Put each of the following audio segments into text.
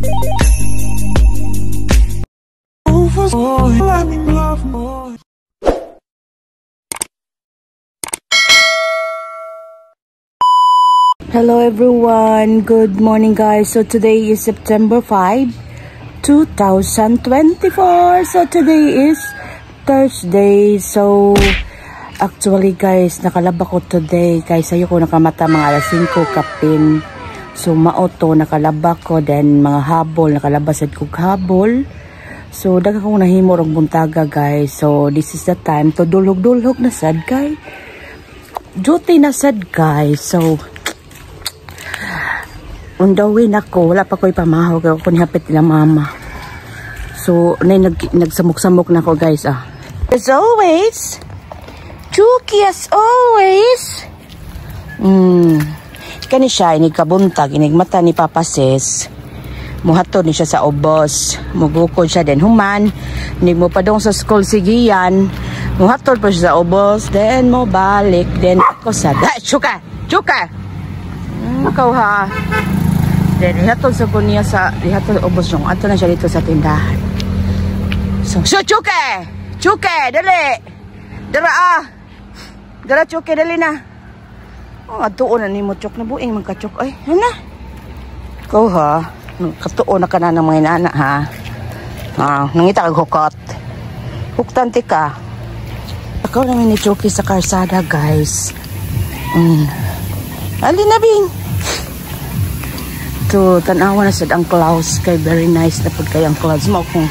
Hello everyone, good morning guys. So today is September 5, 2024. So today is Thursday. So actually guys, nakalaba ko today. Guys, sayo ko nakamata mga alas 5 kapin. So mao to nakalaba ko, then mga habol, nakalaba sad kog habol. So daghan kong nahimo rong buntaga guys. So this is the time to dulhog-dulhog na sad kay duty na sad guys. So undawin ako, wala pa ko'y pamahaw kaya ako nihapit nila mama. So, nay, nagsamok-samok na ako guys ah. As always, Chucky as always. Kani siya, inig kabuntag, inig mata ni Papa Sis. Muhatod ni siya sa ubos. Mugukod siya then human. Inig mo padong sa school sigiyan. Muhatod pa siya sa ubos. Then mo balik. Then ako sa... Chuka! Chuka! Ikaw ha. Then, ihatod sa ko niya sa, ihatod ubos yung, ato na siya dito sa tindahan. So, Chuke! Chuke! Dali! Dara ah! Dara, Chuke, dali na. Oh, atuon na ni mo, Chuk, na buing magka-Chuk. Ay, ano na? Ikaw ha? Katuon na ka na ng mga inana ha? Ah, nangita kag hukot. Huktan ti ka. Ako naman ni Chucky sa karsada, guys. Ali na, Bing! So, tanawa na sad ang clouds kay very nice na pud kay ang clouds mo kung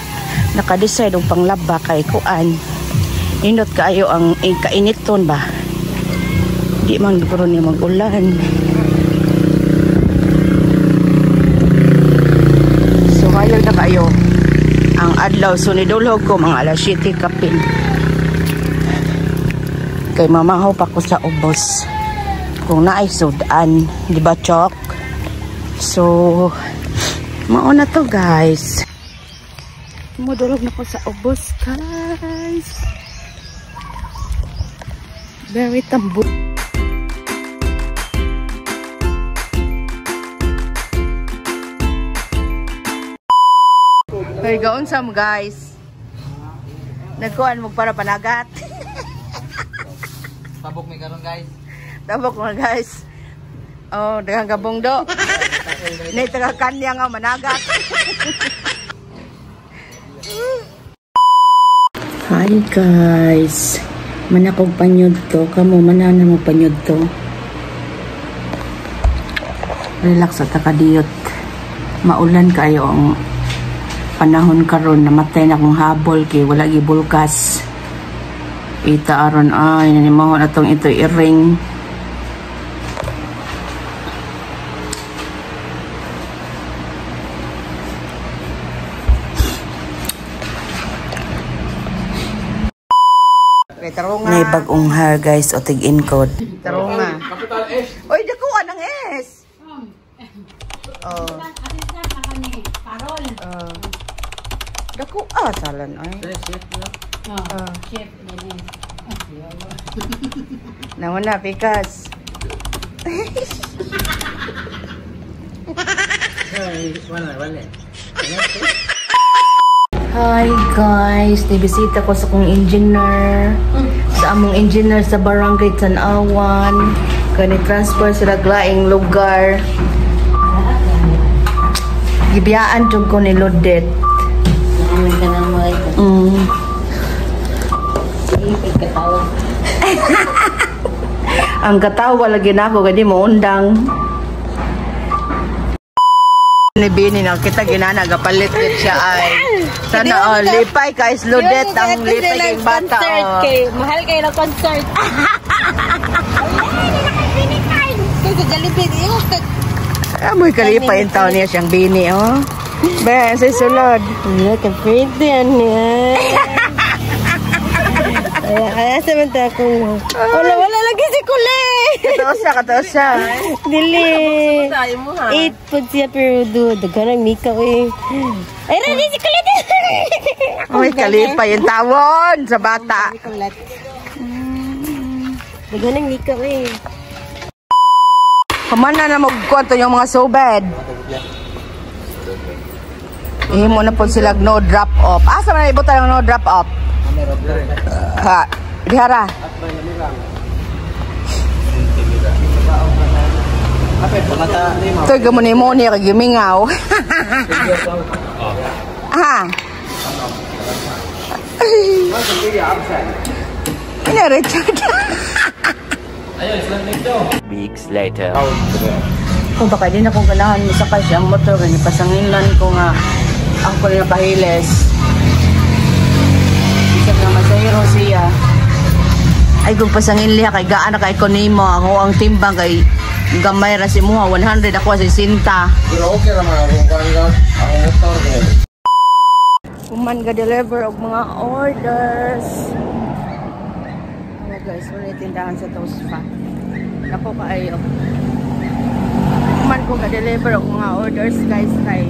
naka-decide og panglaba kay kuan. Indot kaayo ang kainiton ba. Di man guro ni mag-ulan. So hayo na kayo ang adlaw, so nidulhog ko mga alas 7 kapin. Kay mamahaw pa ko sa ubos. Kung naay sudan, di ba Chok? So, mauna to guys. Mudulog na ko sa ubos guys. Very tambo. Hey, gaun sam guys. Nagkuan mo para panagat. Tabok mi karon guys. Tabok mo guys. Oh, daghang gabong do. Nay taga kanya nga managat. Hi guys. Manakog panyod to. Kamo manana mo panyod to. Relax at kadiyot. Maulan kayo ang panahon karon, namatay na akong habol kay wala gibulkas. Ita aron ay nanimahon atong ito iring. May bagong hair guys o tig-encode. Tarunga. Capital S. Oy, dakuan ang S. Oh. Oh. Daku ah salan ay. Chef. Nawala pikas. Wala. Hi guys, nibisita ko sa kong engineer. Sa among engineer sa Barangay Tan-awan. Kani transfer sa laglaing lugar. Gibiyaan jud ko ni Lodet. Ang katawa lagi na ako kay di mo undang. Ni Bini na kita ginana gapalit gid siya ay. Sana all lipay ka is Lodet ang lipay kay bata. Oh. Kay mahal kay na concert. Amoy kalipay ang taon niya siyang Bini oh. Be, sa sulod. Look at pretty niya. Kaya sa man ta ko. Wala wala lagi si Kule. Kataos siya. Dili. 8 po siya pero do daghan makeup eh. Ay ready si Kule. Amoy kalipay ang tawon sa bata. Daghan makeup eh. Kamana na magkwento yung mga sobed. Ihimo na po sila no drop off. Asa man ibutan ang no drop off? Ha, dihara. Ito gamuni-muni kay gimingaw. Ha. Ano, Richard? Weeks later. Kung baka di na kong ganahan mo sakay siyang motor, kaya pasanginlan ko nga ako na nakahiles. Isa nga masahiro siya. Ay kung pasangin liha kay gaan na kay ko nimo ako ang timbang kay gamay ra si muha 100 ako sa 60. Pero okay ra man akong kuan akong motor kay. Human ga deliver og mga orders. Ano guys, wala tindahan sa Tosfa. Nako kaayo. Human ko ga deliver og mga orders guys kay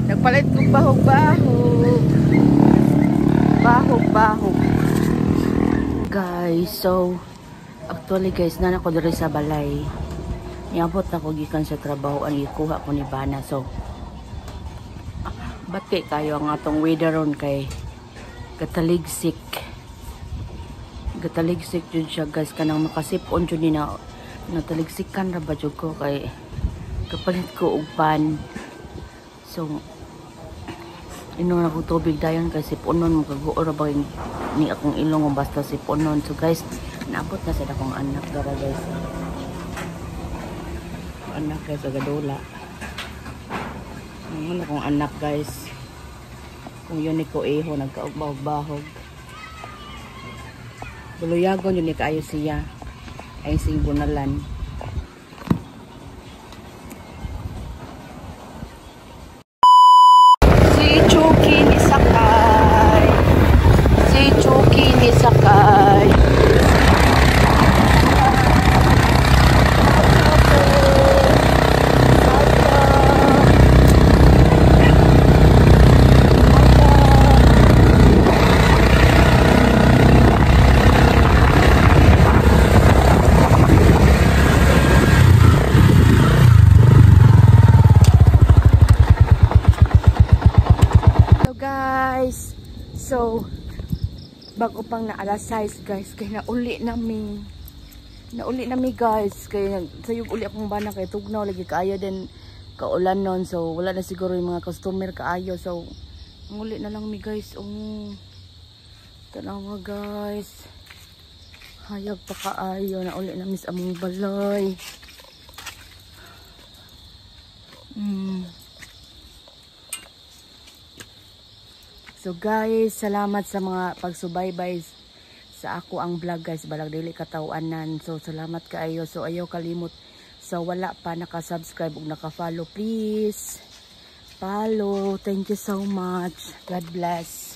nagpalit kog bahog-bahog. Bahog-bahog. Guys, so actually guys, nana ko diri sa balay. Niabot na ko gikan sa trabaho ang ikuha ko ni Bana. So bati kayo ang atong weather ron kay kataligsik. Kataligsik jud siya guys, kanang makasip-on jud ni na nataligsikan ra ba jud ko kay kapalit ko og pan. So inom na ko tubig dayon kay sipunon mo kaguo ra ba ni akong ilong basta sipunon. So guys, naabot na sad akong anak dara guys. Anak guys, agadula. Ang akong anak guys. Kung yun ni ko iho nagkaubahog-bahog. Buluyagon yun ni kaayo siya. Ay sing bunalan. Si Chucky ni Sakay. Si Chucky ni Sakay. Guys, so bago pang na alas 6 guys, kay nauli nami. Nauli nami guys, kay nagsayog uli akong bana kay tugnaw lagi kaayo din kaulan nun, so wala na siguro yung mga customer kaayo, so nguli na lang mi guys. Oh, tanawa guys, hayag pa kaayo, nauli na mi sa among balay. So guys, salamat sa mga pagsubaybay sa ako ang vlog guys. Balag dili katawanan. So salamat kaayo. So ayaw kalimot sa wala pa naka-subscribe ug naka-follow, please follow. Thank you so much. God bless.